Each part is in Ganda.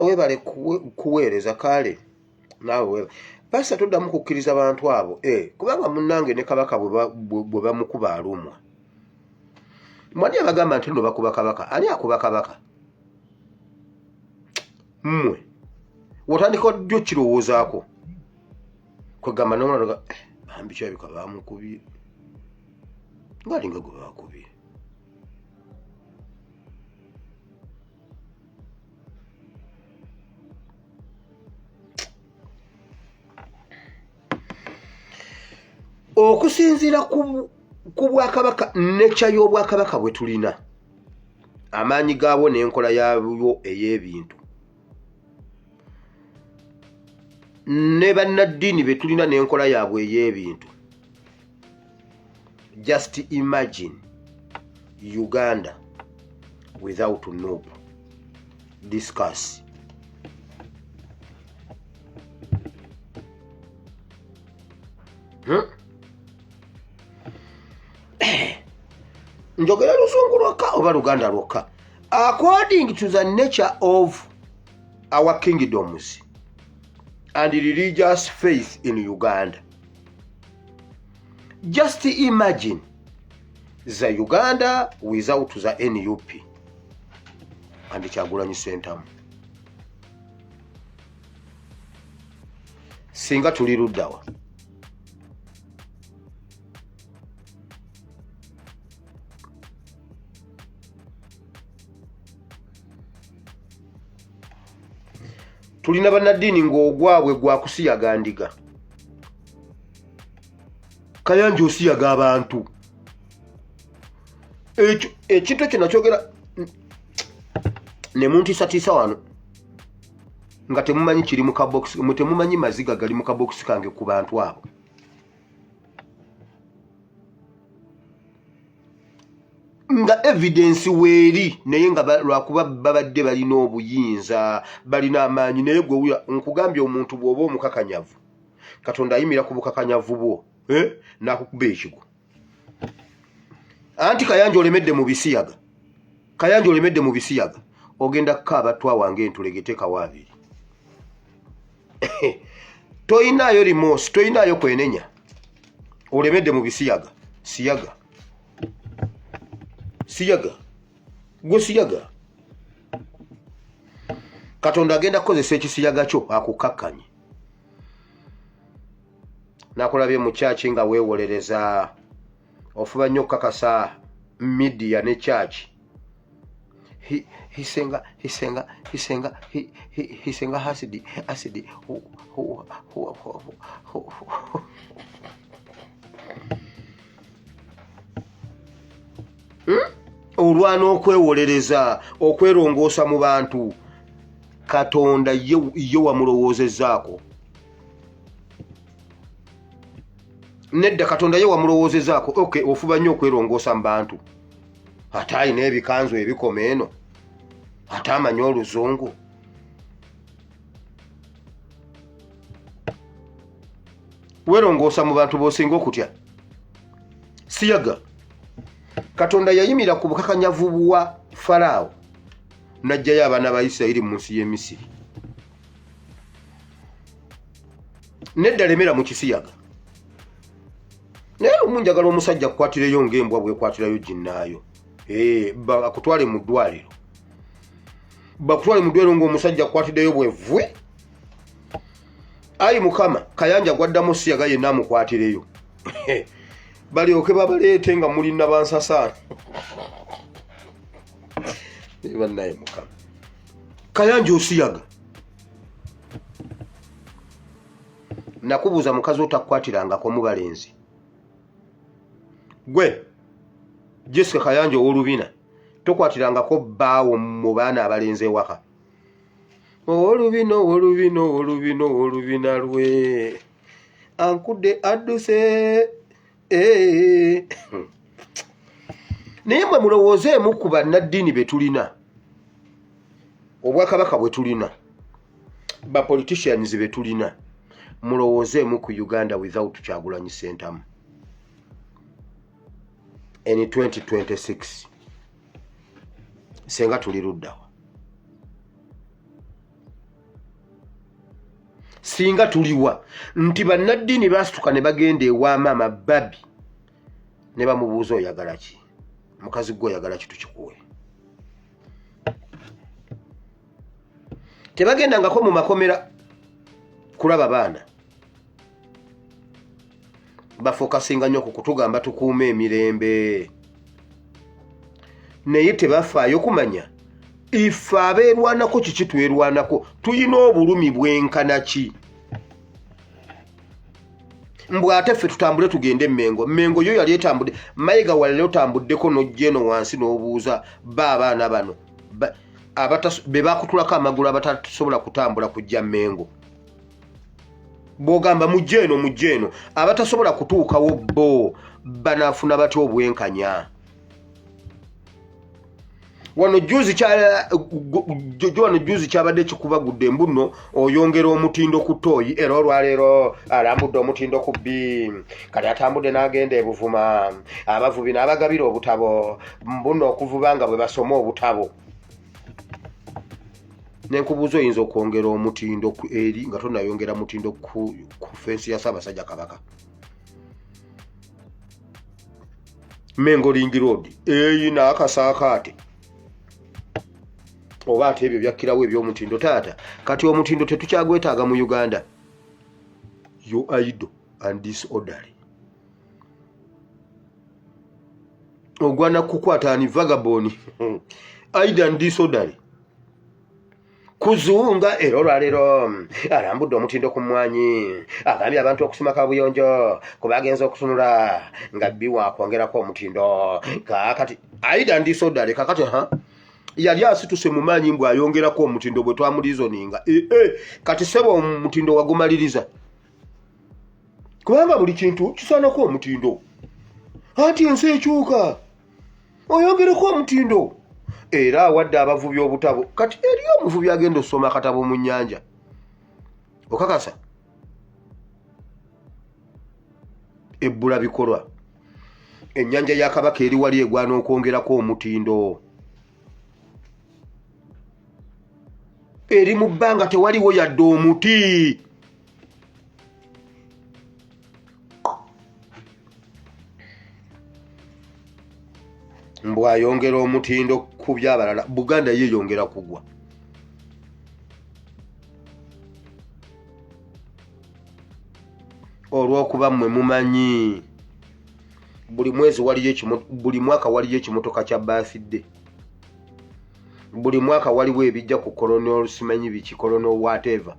Webale kuweereza kale naawe webale pasita toddamu kukkiriza bantu abo eh, kubanga munnange ne kabaka bwe bamukuba alumwa. Mwani abagamba nti nno bakuba kabaka? Ani akuba kabaka? Mmwe wotandika ddi okirowoozaako? Kwegamba nomwana eh, bambi kirabika bamukubye ngaalinga gwe bakubye. Okusinziira ku bwakabaka nekya y'obwakabaka bwe tulina, amaanyi gaabwo n'enkola yaabwo ey'ebintu, ne bannaddiini be tulina n'enkola yaabwe ey'ebintu. Just imagine Uganda without NUP. Discuss. Njogera luzungu lwokka oba luganda lwokka? According to the nature of our kingdoms and religious faith in Uganda, just imagine the Uganda without the NUP and Kyagulanyi Ssentamu. Singa tuli luddawa? Tulina bannaddiini ng'ogwabwe gwakusiyaga ndiga. Kayanja osiyaga abantu. Ekyo ekintu ekyo nakyogera ne muntiisatiisa wano nga temumanyi kiri mu kabokisi, mwe temumanyi maziga gali mu kabokisi kange ku bantu abo. Nga evidence weeri, naye nga lwakuba babadde balina obuyinza, balina amaanyi. Naye gwe wuya nkugambye, omuntu bw'oba omukakanyavu, Katonda ayimira ku bukakanyavu bwo, eh? N'akukuba ekigwo. Anti Kayanja olemedde mu bisiyaga, Kayanja olemedde mu bisiyaga, ogenda kukaaba twawange entulege tekawo abiri. Toyinaayo remorse, toyinaayo kwenenya, olemedde mu bisiyaga. Siyaga, siyaga, gwe siyaga. Katonda agenda kukozesa ekisiyaga kyo akukkakkanye. Nakulabye mu kyaki nga weewolereza, ofuba nnyo okukakasa midiya ne kyaki. Hisenga hisenga hisenga hisenga hasidi asidi. Olwana okwewolereza, okwerongoosa mu bantu. Katonda ye wamulowoozezaako nedda? Katonda ye wamulowoozezaako? Ok, ofuba nnyo okwerongoosa mu bantu, ate alina ebikanzu ebikoma eno, ate amanyi oluzungu. Werongoosa mu bantu b'osinga okutya. Siyaga. Katonda yayimira ku bukakanyavu bwa Faraawo n'aggyayo abaana ba Isirayiri mu nsi y'e Misiri. Nedda, lemera mu kisiyaga. Naye lumu njagala omusajja akukwatireyo ng'embwa bwekwatirayo ginnaayo, eh, akutwale mu ddwaliro, bakutwale mu ddwaliro ng'omusajja akukwatiddeyo bwevwe. Ayi Mukama, Kayanja gwaddamu siyaga yenna amukwatireyo, balyoke babaleete nga muli nabansasaano. Bannaye Mukama, Kayanja osiyaga. Nakubuuza, mukazi otakukwatirangako mu balenzi? Gwe Jessica Kayanja ow'olubina, tokwatirangako bbaawo mu baana abalenzi ewaka? Ow'olubina, ow'olubina, ow'olubina, ow'olubina lwe ankudde adduse. Eh. Naye mwe mulowoozeemu ku bannaddiini be tulina, obwakabaka bwe tulina, ba politicians be tulina. Mulowoozeemu ku Uganda without Kyagulanyi Ssentamu in 2026. Senga tuli luddawa? Singa tuliwa nti bannaddiini baasituka ne bagenda ewa maama Babi ne bamubuuza, oyagala ki mukazi gwe, oyagala ki tukikuwe? Tebagendangako mu makomera kulaba baana. Bafokasinga nnyo ku kutugamba tukuume emirembe, naye tebafaayo kumanya ife abeerwanako kiki twerwanako, tulina obulumi bwenkana ki. Mbw ate ffe tutambule tugende Mengo. Mengo yo yali etambudde. Mayiga walali otambuddeko n'ojja eno wansi n'obuuza ba abaana bano be bakutulako amagulu abatasobola kutambula kujja Mengo. Bw'ogamba mujja eno, mujja eno, abatasobola kutuukawo bo banaafuna batya obwenkanya? Wano juzi wano juzi kyabadde kikubagudde mbu nno oyongera omutindo ku ttooyi, era olwaleero alambudde omutindo ku bbi. Kati atambudde n'agenda ebuvuma abavubi n'abagabira obutabo, mbu nno okuvuba nga bwe basoma obutabo. Nenkubuuza, oyinza okwongera omutindo eri nga tonayongera mutindo ku fensi ya Ssaabasajja Kabaka? Mengo Ring Road eyina akasaakaate oba ate ebyo byakkirawo eby'omutindo. Taata, kati omutindo tetukyagwetaaga mu Uganda. You idle and disorderly, ogwana kukwata ani? Vagabond, idle and disorderly, kuzunga. Era olwaleero alambudde omutindo ku mmwanyi, agambye abantu okusima kabuyonjo kubagenza okutunula nga biwa kwongerako omutindo. Kakati idle and disorderly, kakati ha yali asituse mu maanyi mbw ayongerako omutindo bwe twamulizoninga. E, e, kati sebo omutindo wagumaliriza, kubanga buli kintu kisaanako omutindo. Anti ensi ekyuka, oyongereko omutindo. Era awadde abavubi obutabo. Kati eriyo omuvubi agenda okusoma akatabo mu nnyanja? Okakasa ebbula bikolwa. Ennyanja ya Kabaka eri wali egwana okwongerako omutindo. Eri mu bbanga, tewaliwo yadde omuti. Mbwayongera omutindo ku byabalala, Buganda yeyongera kugwa. Olw'okuba mmwe mumanyi buli mwezi waliyo, buli mwaka waliyo ekimotoka kya birthday, buli mwaka waliwo ebijja ku colonel simanyi biki, colonel whatever,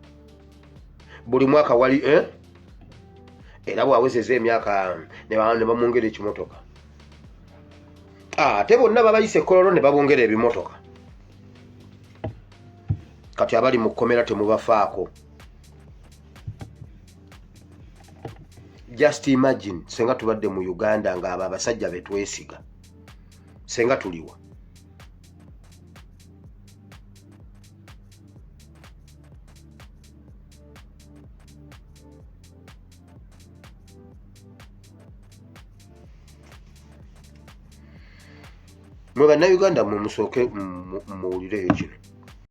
buli mwaka wali, eh? Era bwawezeza emyaka ne bamwongera ekimotoka. Ate bonna babayise kololo ne babongera ebimotoka. Kati abali mu kkomera temubafaako. Just imagine senga tubadde mu Uganda nga abo abasajja betwesiga, senga tuliwa? Mwe Bannayuganda, mwe musooke muwulireyo kino.